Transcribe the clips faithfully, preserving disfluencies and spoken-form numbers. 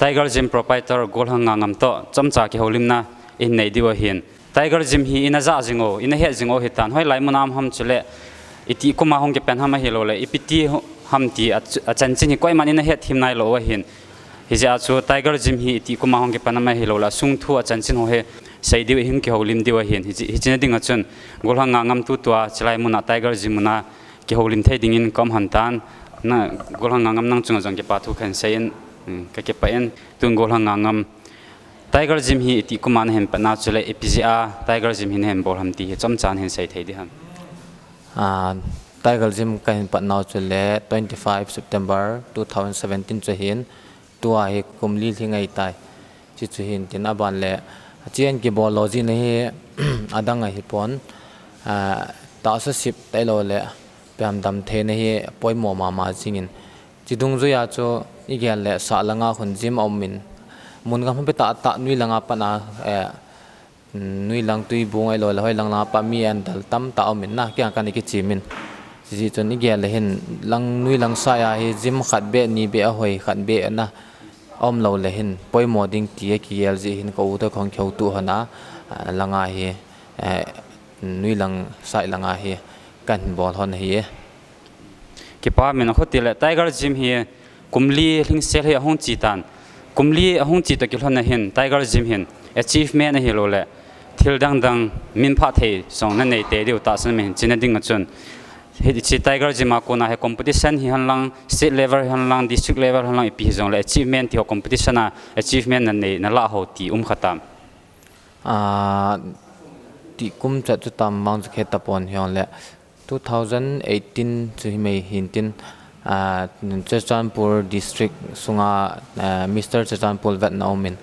Tiger Gym proprietor Golhang Ngangam toh chomcha kihoulimna inei diu ahin. Tiger Gym hi ina ja jing u, ina het jing u hitan, hoilai muna um ham chule, iti kuma hung kipan ham ahilouleh, ipi ti ham ti a, achanchin hi koiman ina het thim nailou u ahin. Hijeh a chu Tiger Gym hi iti kuma hung kipan ham ahilouleh, asung thu achanchin ho hi sei diu ahin, kihoulim diu ahin. Hichi, hichina dinga chun, Golhang Ngangam tutua chilai muna Tiger Gym muna kihoulim thei dingin ka um hen tan, na Golhang Ngangam nang chunga jong kipa thu kahin seiyin, um, ka kipah in, tun Golhang Ngangam, Tiger Gym hi iti kuma nahin patna chule ipi jeh a Tiger Gym hi nahin bol ham ti hi chomcha nahin sei thei diham? Ah, Tiger Gym kahin patnau chule twenty five September two thousand seventeen chu ahin, tua hi kum li lhing ahitai. Hichu hin tin aban le, achen kibol lou jeh in hi adang ahipon, ah, tahsa sep tailou le, ipi ham damtheina hi poimo mama jingin. Hiche dungjuia chu igel le sah langa khun gym aumin, mun gam hung pi tah tah nui langa pat a, eh, nui lang Tuibung ahilouleh hoilang langa pat mi ahin del tamtah aumin na, kei jong kana kichimin. Hijeh chun igel le hin lang nui lang saia hi gym khat beh ni beh ahoi khat beh na aum lou le hin poimo ding ti akigel jeh hin ka u toh kahung kihouto hon a, ah, langa hi, eh, nui lang sai langa hi kahin bol hon ahi. Kipa min, akhuti le Tiger Gym hi kum li lhingsel hi ahung che tan. Kum li ahung che toh kilhon a hin Tiger Gym hin achievement ahilouleh thil dang dang min phah thei jong nanei tei diu tahsan min china dinga chun, hiche Tiger Gym a kona hi competition hihen lang, state level hihen lang, district level hihen lang, ipi hijongle achievement ti ho, competition a achievement nanei, nalah ho ti um kha tam? Ah, ti kum chet chu tam vang chu khe tapon hijongle, two thousand eighteen chu hi mai hin tin, ah, Churachandpur district sunga, ah, Mister Churachandpur vetna aumin.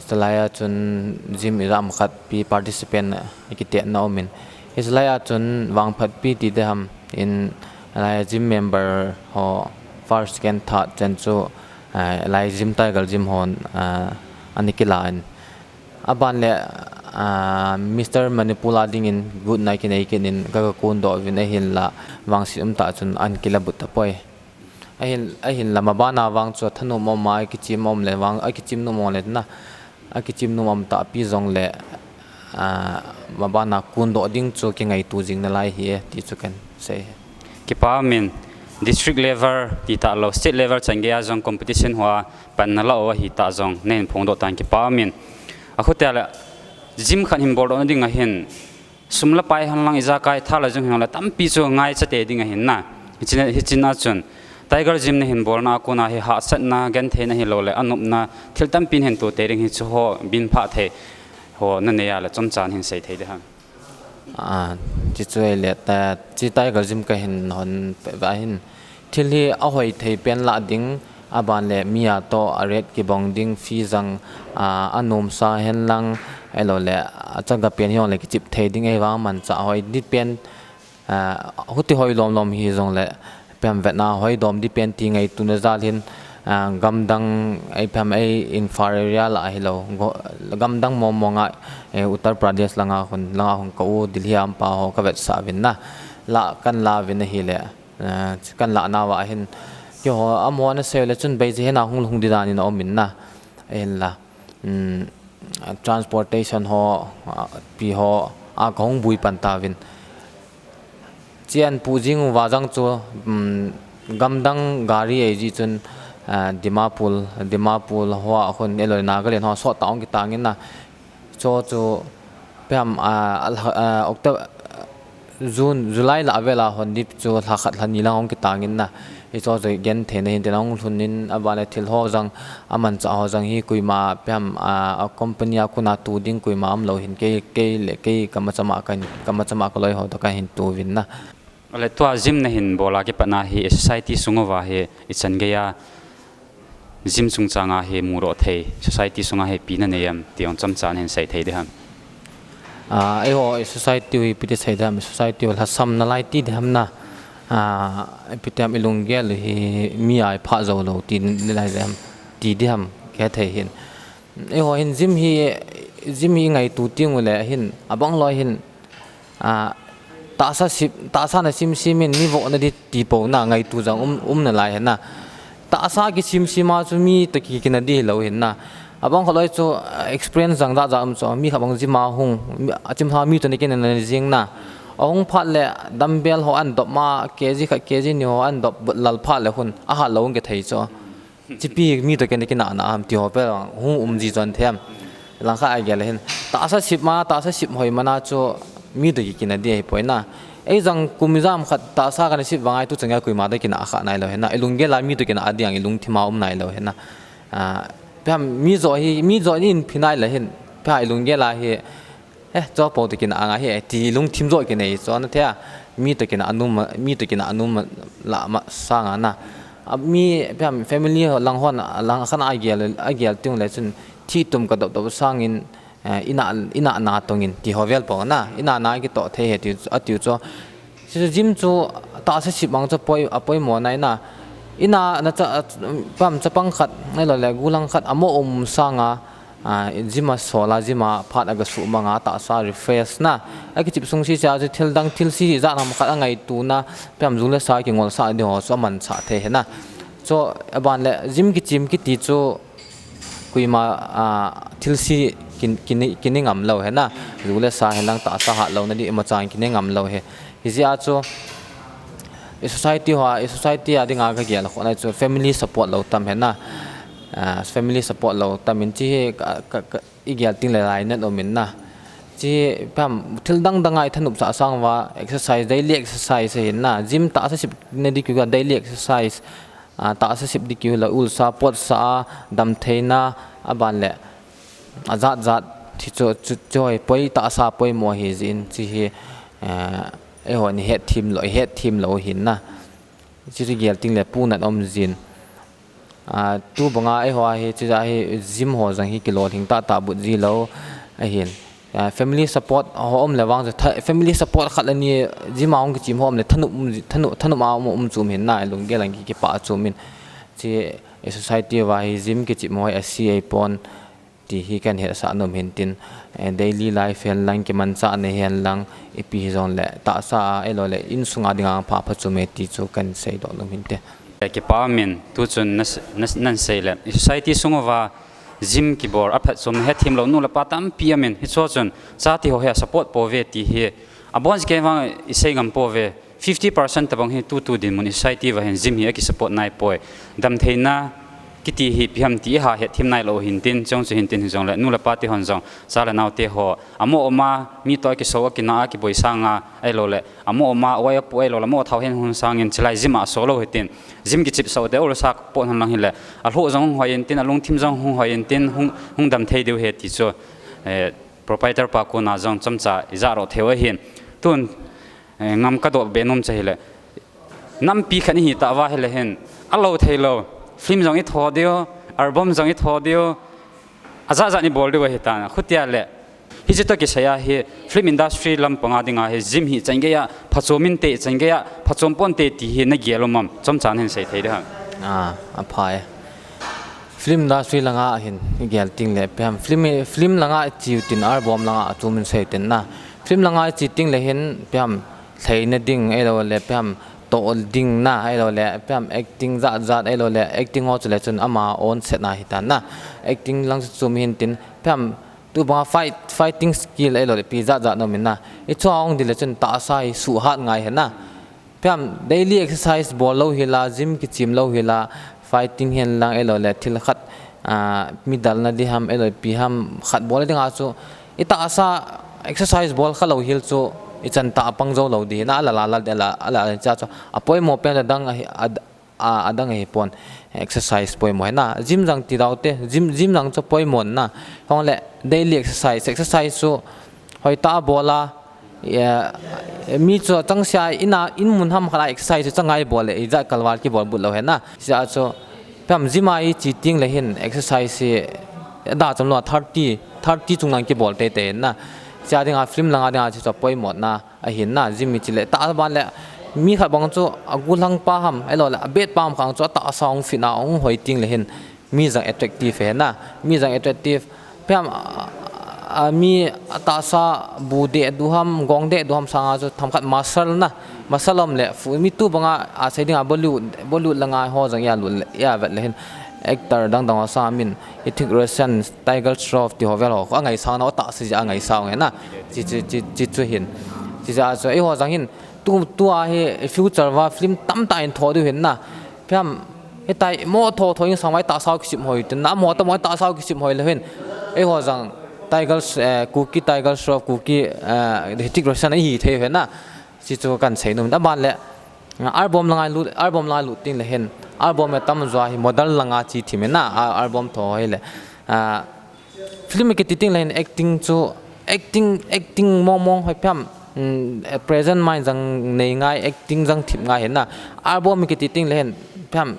Chulai a chun gym ijat ham khat pi participant akitetna aumin. Hiche lai a chun vangphat pi ti diham in, lai gym member ho first, second, third chan chu, ah, lai gym Tiger Gym hon, ah, ana kilan. Aban le, ah, Mister Manipur a dingin gotna kinei kit in ka, ka kondoh uvin ahinla vangset umtah chun ahin kilabut tapoi. Ahin, ahinla mabana vang chu athanom um a, akichem um le vang, akichem nom um le na, akichem nom um tahpi jongle, ah, mabana kondoh ding chu kingaito jing nalai ahi e, ti chu kahin sei e. Kipa min, district level ti talou, state level chan geiya jong competition hoa pan nalah u ahi tah jong nahin phongdoh tan, kipa min. Akhuti le, gym khat hin boldoh na dinga hin, sum le pai hihen lang, ijakai tha le jung hijongle tampi chu ngaicha tei ding ahin na. Hichea, hichea chun Tiger Gym nahin bolna a kona hi hahsatna, gentheina ahilouleh anopna thil tampi nahin to tei ding, hiche ho min phah thei ho nanei a le chomcha nahin sei thei diham? Ah, hiche chu ahile, ta, hiche Tiger Gym kahin hon peh uva hin, thil hi ahoi thei pen lah ding, aban le mi a toh a rate kibang ding, fee jong, ah, anomsa hihen lang, ahilouleh achaga pen hijongle kichep thei ding, ahivang manchah hoi ding pen, ah, huti hoi lom lom hijongle, ipi ham vetna hoi dom ding pen ti ngaitona jal hin, ah, gamdang, ipi ham ei inferior lah ahilou, go-, gamdang mong mong a, eh, Uttar Pradesh langa khun, langa khun ka u Delhi a um pa ho ka vetsah uvin na, lah kana la uvin ahile, ah, kana lah nauva hin, keiho, amaho ana sei u le chun Beijing a hung, hung ding dan in aumin na, ahinla, um, transportation ho, ah, pi ho, a kahung bui pan tauvin. Hichea kahin pu jing uva jong chu, um, gamdang gari ahi jeh chun, ah, Dimapur, Dimapur hoa khun, ahilouleh Nagaland hoa sot tah hung kitang in na. Hiche chu, ipi ham, ah, ah, October, June, July lah vel a hon ding chu lha khat lha ni lang hung kitang in na. Hiche chu gentheina hin tin ahung lhun in, aban le thil ho jong, amanchah ho jong hi koima, ipi ham, ah, a company a kona to ding koima umlou hin, kei, kei le kei ka machama ka, ka machama ka loi ho toh kahin to uvin na. Ale tua gym nahin bol a kipat na hi society sung uva hi ichan geiya gym chungchang a hi mudoh thei, society sunga hi ipi nanei em ti jong chomcha nahin sei thei diham? Ah, eiho society u hi ipi ti sei diham, society u lhasam nalai ti diham na. Ah, ipi ti ham, ilunggel u hi mi a iphat jou lou ti nalai diham, ti diham, kihethei hin. Eiho hin gym hi, gym hi ngaito teng uleh hin, abang loi hin, ah, tahsa sip, tahsa nasim sim in mi voh nadi ti pou na, ngaito jong um, um nalai hin na. Tahsa kisim sim a chu mi toh ki, kina di hilou hin na. Abang khat loi chu, ah, experience jong jat jat um chu, mi khat bang gym a hung, mi, achim tha mi toh na kina na jing na. Ahung phat leh dumbbell ho ahin dop ma, K G khat, K G ni ho ahin dop lal phat leh hin, ahat lou kithei chu. Chipi mi toh kina, kina na ham ti ho pen hung um ji chon them. Langkhat a gel hin. Tahsa sip ma, tahsa sip hoi mana chu mi toh ki, kina di ahi poi na. Ei jong kum ijat ham khat tahsa kana sip vang a hi tuchan geiya koima toh kina kha nailou hin na. Ilunggel a mi toh kina a ding, ilungthim a um nailou hin na. Ah, ipi ham, mi joh hi, mi joh in phi nai leh hin. Ipi ham, ilunggel a hi. Eh, chu pou toh kina anga hi, eh, ti lungthim joh kinei chu na thei a, mi toh kina anum, mi toh kina anum la ma sanga na. A, mi, ipi ham, family ho lang hon, lang khat a gel, a gel teng uleh chun, thi tum ka dop dop sangin, eh, ina, ina na tong in, ti ho vel pou na, ina na kitoh thei ahi ti, ati u chu. Chu gym chu tahsa sip mang chu poi, apoimo nai na. Ina na cha, ipi ham, chapang khat, ahilou leh, gollhang khat, amo um sanga, ah, gym a sol a, gym a phat aga suhmang a, tahsa refresh na. Akichep sung sese a chu thil dang, thil sese jat ham khat angaito na, ipi ham, ju le sa kingol sah ding ho chu amanchah thei ahi na. Chu aban leh gym kichim kiti chu koima, ah, thil se kin, kine, kine ngam lou ahi na. Ju le sa hen lang tahsa hat lou nadi imacha kine ngam lou ahi. Hijeh a chu, i society ho, i society a dinga ka gel khom na chu family support lou tam ahi na. Ah, family support lou tam in chi hi ka, ka, ka, i gel teng leh lainat um in na. Chi, ipi ham, thil dang dang a i thanop sah sang uva, exercise, daily exercise ahi na. Gym tahsa sip nadi keu ka daily exercise. Ah, tahsa sip di keu leh ulsa potsa a, damtheina, aban leh ajat jat thi chu, chu, chu hi poi, tahsa poimo ahi jeh in chi hi, eh, eiho ni hetthem lou, hetthem lou hin na. Chi chu gel teng leh punat um jin. Ah, tu banga eiho a hi, chu a hi gym ho jong hi kilolhing tah tah but ji lou ahin. Ah, family support ho um leh vang chu tha-, family support khat le ni gym a hung kichim ho um leh thanop um ji, thanop, thanop a um, um chom hin na, lunggel a ki, kipah chom in. Chi, eh, society uva hi gym kichim ho hi ase ahipon ti hi kahin hetsah nom hin tin, eh, daily life hen lang, kimanchah na hen lang, ipi hijongleh tahsa a, ahilou leh insung a dinga pha, phachom e ti chu kahin seidoh nom hin te. Eh, kipah um in, tu chun na s-, na s-, nahin sei leh, i society sung uva gym kibol a phatchom hetthem lou nu le pa tampi um in, hiche chun chate ho hi a support pouve ti hi, abon jeh kei vang i sei ngam pouve, fifty percent tabang hi tutu dinmun i society uva hin gym hi aki support nai poi. Damtheina kiti hi ipi ham ti i ha hetthem nailou hin tin, chong chu hin tin hijongleh, nu le pa te hon jong, cha le nao te ho, amo um a, mi toh a kiso a, kina a, kiboi sanga, ahilou leh, amo um a, oi a pu, ahilou leh, amo thao hen hun sangin, chulai gym a so lou hitin, gym kichep sah u te, ulsa pot hen lang hileh, alhoh jong hung hoi in tin, alungthim jong hung hoi in tin, hung, hung damthei diu ahi ti chu, eh, proprietor pa kona jong chomcha i jaroh thei u ahin. Tun, eh, ngam ka doh be nom chu ahileh, nampi khat i hi tah uva hileh hin, alou thei lou, film jong i tho diu, album jong i tho diu, ajat jat i bol diu ahi tan, khutia leh. Hiche toh kisai a hi, film industry lampang a dinga hi, gym hi chan geiya phachom inte, chan geiya phachom ponte ti hi na gel um am, chomcha nahin sei thei diham? Ah, apha e. Film industry langa hin i gel teng leh, ipi ham, film, film langa i che u tin, album langa achom in sei u tin na. Film langa i che teng leh hin, ipi ham, lheina ding, ahilou leh, ipi ham, toh ding na, ahilou leh, ipi ham, acting jat jat, ahilou leh, acting ho chu leh chun ama own set na ahi tan na. Acting lang chu chom hin tin, ipi ham, tu banga fight, fighting skill, ahilou leh, ipi jat jat na um in na. Hichu a hung di leh chun tahsa hi suhat ngai ahi na. Ipi ham, daily exercise bol lou hila, gym kichim lou hila, fighting hen lang, ahilou leh thil khat, ah, medal na di ham, ahilou leh ipi ham khat bol dinga chu, i tahsa exercise bol kha lou hil chu, i chan tah a pang jou lou di na, ala la la, ala, ala, ala cha chu, apoimo pen adang ahi, ad-, a, adang ahipon, exercise poimo ahi na, gym jong ti dau te, gym, gym jong chu poimo na, hung leh daily exercise, exercise chu, hoitah a bol a, Ya, mi chu changsia ina in mun ham khat a exercise chu changai bol le, ija kalval kibol but lou hena. Sia chu, pam gym a i chi ting le hin exercise hi, da chom lo thirty, thirty chung lang kibol teitei na. Sia dinga film langa dinga chu poimotna ahin na, gym i chi le ta ban le mi khat bang chu a gulang pa ham, elo le a bet pa ham khang chu a tahsa hung fit na hung hoi ting le hin mi jang attractive he na, mi jang attractive. Pam, a, a, mi a tahsa bu de du ham, gong de du ham sanga chu themkhat muscle na, muscle om le fu mi tu banga a sei dinga Bollywood, Bollywood langa ho jang ya lut le, ya vet le hin actor dang dang ho sang min, Hrithik Roshan, Tiger Shroff ti ho vel ho, a ngaisang na, a tahsa ja a ngaisang he na, chi, chi, chi, chi chu hin. Chi ja chu, eiho jang hin, tu, tua hi future va film tamtah in tho diu hin na. Pam, hitai mo tho tho in sang vai tahsa kisem hoi tin na, mo ta mo tahsa kisem hoi le hin. Eiho jang Tiger, eh, Kuki Tiger Shroff, Kuki, eh, Hrithik Roshan hi thei he na. Chi chu kan sei nom. Da ban le, album langa lut, album langa lut ting le hin, album e tam jo hi model langa chi thim na, a, album tho hi le. A, film kiti ting le hin acting chu, acting, acting mong mong hoi pam, mm, eh, present mind jang nei ngai, acting jang thip ngai he na. Album kiti ting le hin pam,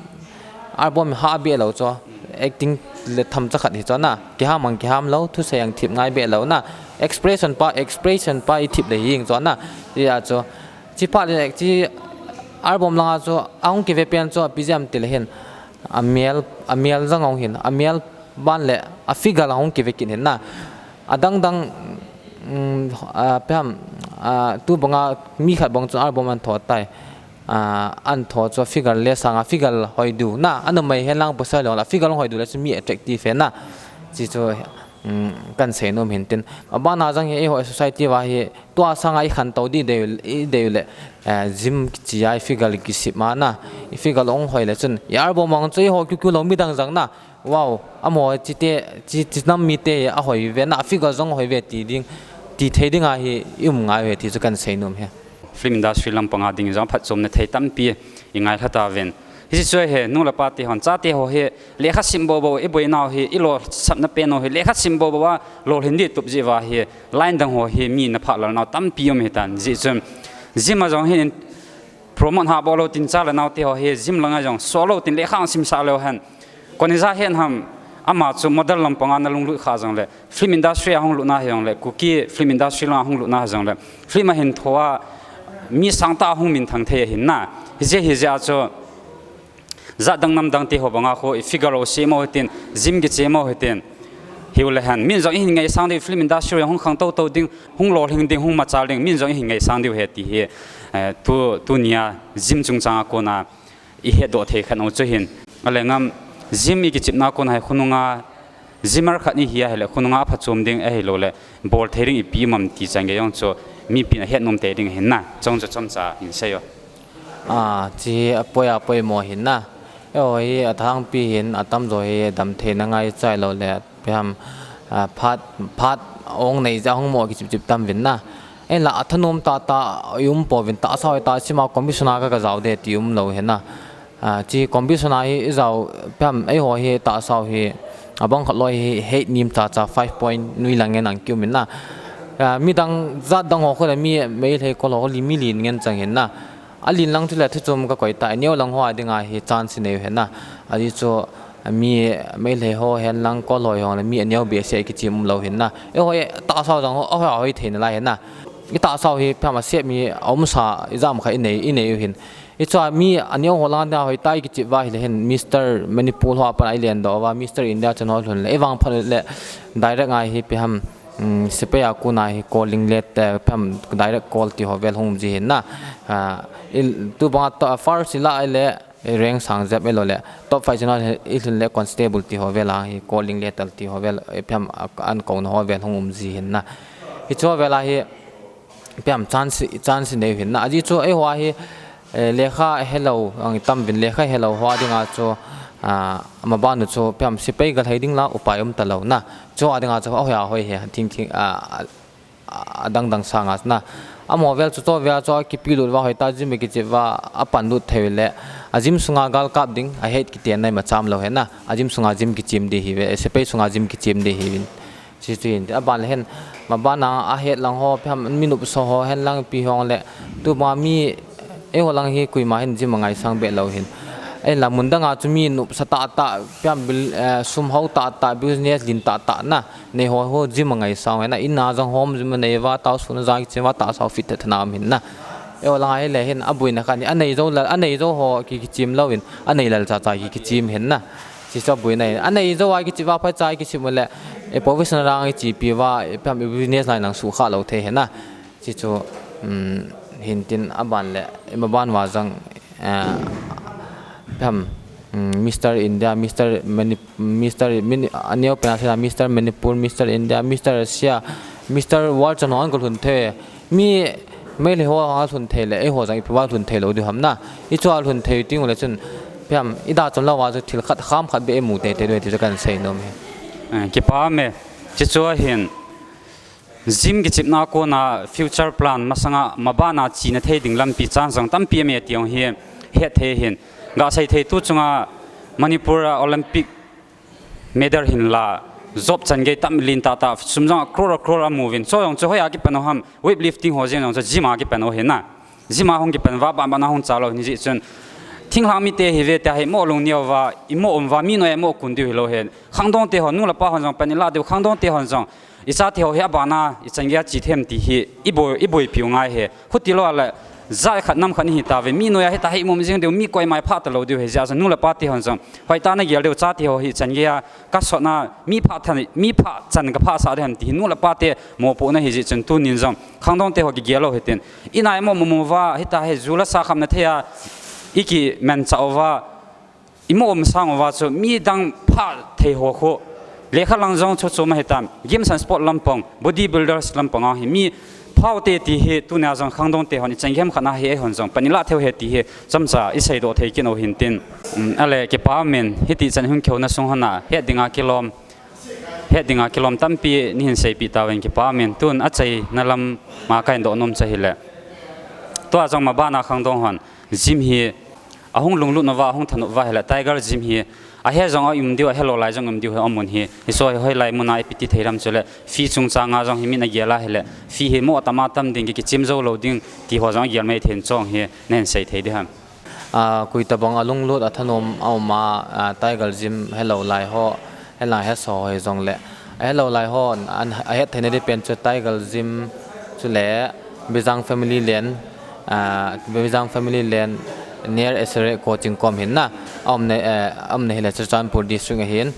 album ha be lou chu, acting le tham cha khat hi chu na. Kiham ang kiham lou, thusei ang thip ngai be lou na. Expression pa, expression pa i thip le hing chu na. Tia chu, chi phat le chi album langa chu, ahung kive pen chu, P G M ti le hin, a mial, a mial jang hung hin, a mial ban le a figure la hung kive kit hin na. A dang dang, mm, a, pam, a, tu banga mi khat bang chu album an tho tai. A, an tho chu figure le sanga figure hoi du na, a numei he lang pasal lo la figure hoi du le chu mi attractive he na. Chi chu, mm, kan sei nom hin tin. A bana jang hi eiho society va hi tua sanga i khan to di deu, i deu le, eh, gym chi ai figure kisem a na. I figure hung hoi le chun, i album ang chu eiho kiu kiu lou mi dang jang na. Wow, amo chi te, chi, chi nam mi te a hoi ve na, figure jong hoi ve ti ding, ti thei ding a hi i um ngai ve ti chu kan sei nom he. Film industry lampanga ding jong phatchomna thei tampi i ngai lha ta ven. Hiche chu he, nu le pa te hon, chate ho hi, lekha sim bo bo, i boinau hi, i lolsapna pen u hi, lekha sim bo bo a, lolhin di tup ji va hi, line dang ho hi, mi na phah lal nau tampi um hi tan, ji chun, gym a jong hin, promote ha bo lou tin cha le nau te ho hi, gym langa jong, so lou tin lekha ang sim sa leu hen. Kon i ja hen ham, ama chu model lampanga na lunglut kha jong le, film industry a hung lutna hi jong le, Kuki film industry langa hung lutna hi jong le, film a hin tho a, mi sang ta hung min thang thei hin na, hi je hi je a chu, jat dang nam dang te ho banga khu, i figure u se mo hitin, gym kiche mo hitin, hiu le hen, min jong i hin ngaisang diu film industry hung khang to to ding, hung lolhing ding, hung machal ding, min jong i hin ngaisang diu he ti hi, eh, tu, tu nia, gym chungchang a kona, i hetdoh thei khat u chu hin. A le ngam, gym i kichepna kon hai khonunga, gymmer khat i hi a hile khonunga a phachom ding a hilo le, bol thei ding i pi mam ti chang ge jong chu, mi pin a het nom te ding hin na, chong chu chomcha in sei o. A, chi a poi a poimo hin na. Eiho hi a thangpi hin a tamjo hi dam theina ngai chai lou le, Piham, ah, phat, phat ong nei ja hung mo kichip chip tam vin na. Ei la a thanom ta ta i um po vin ta sao ta sima commissioner ka ka jao de ti um lo he na. Ah, chi commissioner hi i jao piham ei ho hi ta sao hi abang khat loi hi hei nim cha cha five point nui lang ngen ang ki um in na. Ah, mi dang jat dang ho kho le mi mei lei ko lo li mi lin ngen chang hin na. A lin lang chu le thu chom ka koi ta, a neo lang ho a dinga hi chance nei u hen na. A di chu, mi Meitei ho hen lang, Kol ho hong le mi a neo behseh a kichim um lo hen na. Eiho, e, tahsa jong ho, a hoi, a hoi thei nalai hen na. I tahsa hi pha ma sep mi a um sa, i jam kha i nei, i nei u hin. I chua mi a neo ho lang a hoi ta i kichim uva hi le hin, Mister Manipur ho a pat a i len doh uva, Mister India chun ho lhun le, i vang phat le, direct ngai hi piham, um, sepai a kona hi calling letter, eh, piham direct call ti ho vel hung um ji hin na. Ah, i, tu bang a to, first i la i le, eh, rank sang jep i lo le, top five general i lhun le constable ti ho vel a hi calling letter ti ho vel, eh, piham a, an kona ho vel hung um ji hin na. Hi chu ho vel a hi, piham chance, chance nei hin na. A ji chu ei ho a hi, eh, lekha helou, ang tam vin lekha helou ho a dinga chu, ah, ama ban u chu piham sepai gal hei ding la upai um ta lo na. Chu a dinga chu a hoi a hoi he, thing thing, ah, a, a dang dang sanga na. Amo vel chu chu vel chu a kipi lut uva hoi ta gym kichim uva a pan lut thei le. A gym sunga gal kap ding, a het kiti nai ma cham lo he na. A gym sunga gym kichim di hi ve, sepai sunga gym kichim di hi vin. Chi chu hin, a ban le hen, Mabana ahet lang ho, ipi ham, mi nopsa ho, hen lang ipi hong le. Tuma mi, eiho lang hi koima hin gym angaisang be lou hin. Ahinla mun danga chu mi nopsa tahtah, ipi ham bil, eh, sum hao tahtah, business lin tahtah na. Nei ho ho gym angaisang hina, in a jong home gym nei uva, tao sun a jong kichim uva, tahsa u fit tah tah na um hin na. Eiho lang ahile hin, aboina khat hi, anei jou lal, anei jou ho ki, kichim lou hin, anei lal cha cha ki, kichim hin na. Chuche chu aboina ahi. Anei jou a kichim uva, phai cha kichim u le, eh, professional rang kichim pi uva, eh, ipi ham business line lang sukha lou thei hin na. Chuche chu, um, hin tin aban le, eh, maban uva jong, eh, ipi ham, um, Mister India, Mister Mani-, Mister Mini-, aneo pen a sina, Mister Manipur, Mister India, Mister Asia, Mister World chan ho a kon lhun thei. Mi Meitei ho a lhun thei le, eiho jong ipi uva lhun thei lou diu ham na. Hichu a lhun thei ding u le chun, ipi ham, i da chom lou uva chu thil khat kham khat beh i mu teitei diu ti chu kahin sei nom e. Eh, kipa um e. Chuche chu ahin. Gym kichimna kona future plan masanga mabana china thei ding lampi chan jong tampi um e ti jong hi het thei hin. Ga sei thei tu chunga Manipur a Olympic medal hin la, job chan gei tam lin tahtah, sum jong a crore a crore a mu uvin. Chu jong chu hoiya kipan u ham, weightlifting ho jeng jong chu gym a kipan u hin na. Gym a hung kipan uva, ban ban a hung cha lou hin hijeh chun. Thinglhang mite hi ve tia hi mo lungneo uva, i mo um uva, mi noiya i mo kun diu hilou hin. Khangdong te ho, nu le pa hon jong pan i la diu, khangdong te hon jong. I chate ho hi abana, i chan geiya chi them ti hi, i boi, i boipi u ngai hi. Huti lou a le, jat khat nam khat ni hi tave, mi noiya hita hi i mo um jing diu, mi koima i phah ta lou diu hi jeh a chu, nu le pa te hon jong. Hoitah na gel diu, chate ho hi chan geiya, ka sotna, mi phah than, mi phah chan ka phah sah ding ham ti hi, nu le pa te mopohna hijeh chun tunin jong, khangdong te ho kigel lou hitin. In a i mo um uva, hita hi ju le sa kham na thei a, i kimanchah uva, i mo um sang uva chu mi dang phah thei ho khu. Lekha lang jong chu chu ma hitam. Games and sport lampang, body builders lampang a hi mi phah u te ti hi tunia jong khangdong te hon i chan gei ham khat na hi eihon jong pan i la thei u hi ti hi chomcha i seidoh thei kit u hin tin. Um, ale kipa um in hiti chan hung kihou na sung hon a het dinga kilom. Het dinga kilom tampi nei hin seipeh tauvin kipa um in tun achaina lam ma kahin doh nom chu ahile. Tua jong mabana khangdong hon. Gym hi ahung lunglut uva, ahung thanop uva ahile, Tiger Gym hi ahe jong a um diu, ahe lou lai jong um diu hi amun hi. Hiche hi hoilai muna ipi ti thei ham chule, fee chungchanga jong hi min agel a ahile, fee hi mo atam atam ding, ki, kichim jou lou ding, ti ho jong agel mai thei in chong hi, nei hin sei thei ding ham. Ah, koi tabang a lunglut a thanom a um a, ah, Tiger Gym he lou lai ho, he lang he so ho hi jong le. Ahe lou lai ho, an, ahet theina ding pen chu Tiger Gym chule Bijang Family Lane, ah, Bijang Family Lane near Esere coaching kom hin na. A umna, eh, a umna hile Churachandpur district ahin.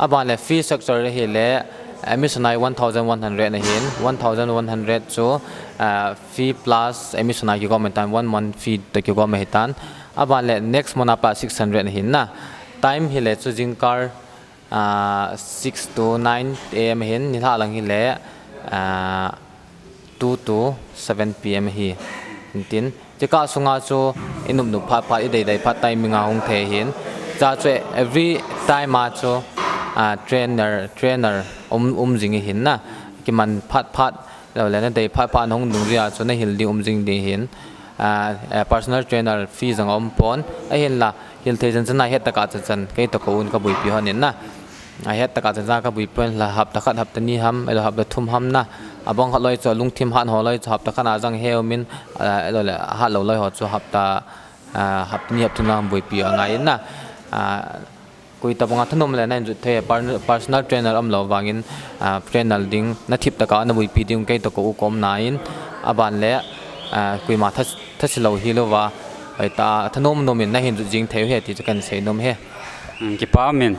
Aban le fee structure hile, admission a hi one thousand one hundred ahin. One thousand one hundred chu, ah, fee plus admission a kigom ahitan, one month fee toh kigom ahitan. Aban le next month a pat six hundred ahin na. Time hile chu jingkah ah, six to nine A M ahin, nilhah lang hile, ah, two to seven P M ahi. Tin, chekah sunga chu i nop nop phat phat, i dei dei phat timing a hung thei ahin. Chua chu every time a chu, ah, trainer, trainer um, um jing ahin na. Kiman phat phat, lou le na dei phat phat na hung dungjui a chu na hil ding um jing ding ahin. Ah, eh, personal trainer fee jong aum pon. Ahinla, hil thei chan chan a het tah a chan chan, kei toh kou un ka boipi hon in na. A het tah a chan chan a ka boipi hon la hapta khat, hapta ni ham, ahilou le hapta thum ham na. Abang khat loi chu lungthim hat ho loi chu hapta khat a jong he um in, ah, ahilou le hat lou loi ho chu hapta, ah, hapta ni hapta thum a boipi angai in na. Ah, Koi tabang a thanom le na hin jot thei, par-, personal trainer aum lou vangin, ah, trainer ding na thip tah a na boipi ding kei toh kou u ka um na in, aban le, ah, koima tha, thase lou hilou va, hoitah a thanom nom in na hin jot jing thei u ahi ti chu kahin sei nom e. Hmm, kipa um in.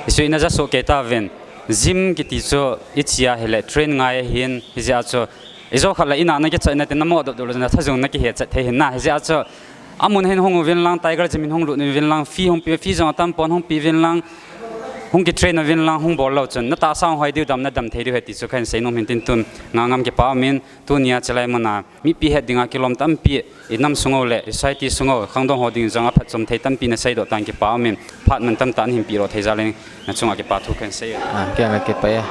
Isuina ja soh kei tauvin. Gym kiti chu i chi a hile train ngai ahin, hijeh a chu Ijou khat le in a na kichai na tin na mo doh doh le na thajung na kihe chat thei hin na. Hijeh a chu amun hin hung uvin lang, Tiger Gym in hung lut uvin lang, fee hung pe, fee jong atam pon hung pe uvin lang, hung kitrain uvin lang, hung bol lou chun na tahsa hung hoi diu, dam na dam thei diu ahi ti chu kahin sei nom in tin tun ngangam kipa um in, tunia chulai muna mipi het dinga kilom tampi i nam sung u le society sung u khangdong ho ding jong a phatchom thei tampi na seidoh tan kipa um in, phat mantam tah na hin pe lou thei jal in na chunga kipa thu kahin sei. Ah, kei jong ka kipa e.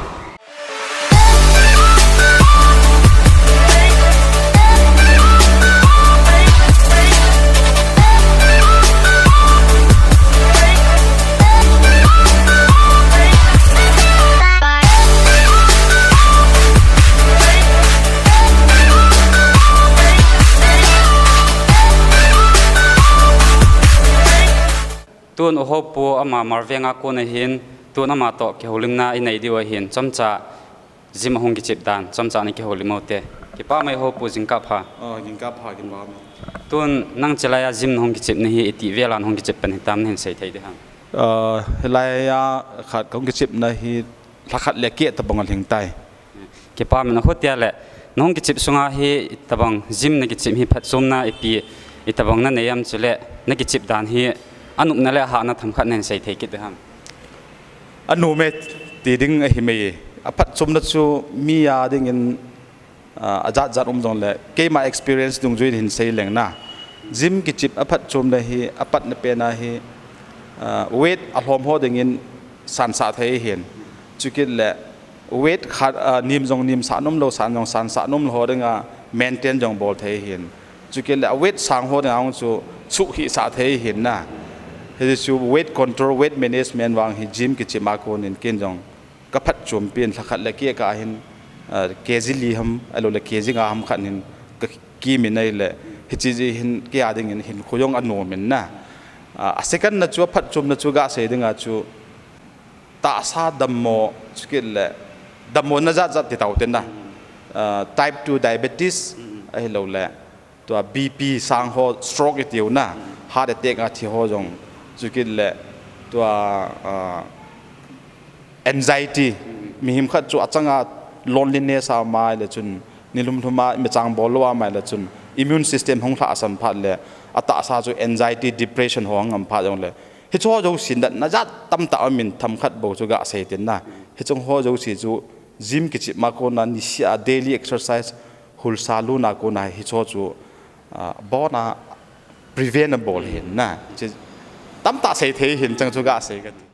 Tun u hopu ama Marveng a kon ahin, tun ama toh kihoulimna inei diu ahin, chomcha gym ahung kichep dan, chomcha na kihoulim u te. Kipa mai hopu jingkah pha. Ah, jingkah pha, kipa mai. Tun nang chilai a gym nahung kichep na hi, iti vel a nahung kichep pan hitam nahin sei thei ding ham. Ah, hilai a khat kahung kichep na hi, lhakhat le keh tabang alhing tai. Kipa mai na hotia le, nahung kichep sunga hi, itabang gym na kichep hi phatchomna ipi, itabang na nei am chule, na kichep dan hi, anopna le ahahna themkhat nahin sei thei kit ding ham. Anom e ti ding ahi mai. Aphatchomna chu mi a dingin, ah, ajat jat um jongle, keima experience dungjui hin sei leng na. Gym kichep aphatchomna hi, apatna pen a hi, ah, weight alhom ho dingin sansah thei hin. Chukit le, weight khat, ah, nem jong nemsah nom lou, san jong sansah nom lou ho dinga maintain jong bol thei hin. Chukit le weight sang ho dinga hung chu suhkhisah thei hin na. Hichu weight control, weight management vang hi gym kichep a konin ken jong kaphatchompi in lhakhat le keh a hin, ah, K G li ham, ahilou le K G nga ham khat hin kakimin ahile, hiche jeh hin kei a dingin hinkho jong anom in na. Ah, a second na chu aphatchomna chu gasei dinga chu tahsa dammo, chukit le dammo na jat jat ti tau te na. Ah, type two diabetes, ahilou le tua B P sang ho, stroke itiu na, heart attack a thi ho jong, chukit le tua, ah, anxiety, mihem khat chu achanga loneliness a mai le chun, nilum lhum a michang bol lou a mai le chun, immune system hung lhahsam phat le, atahsa chu anxiety, depression ho hung um phat jongle, hichu ho jouse natna jat tamtah um in themkhat bou chu gasei tin na. Hichu ho jouse chu gym kichep a kona niseh a daily exercise, hulsa luna kona hichu chu, ah, abona prevent abol hin na. Chu tamtah sei thei hin chang chu gasei kati.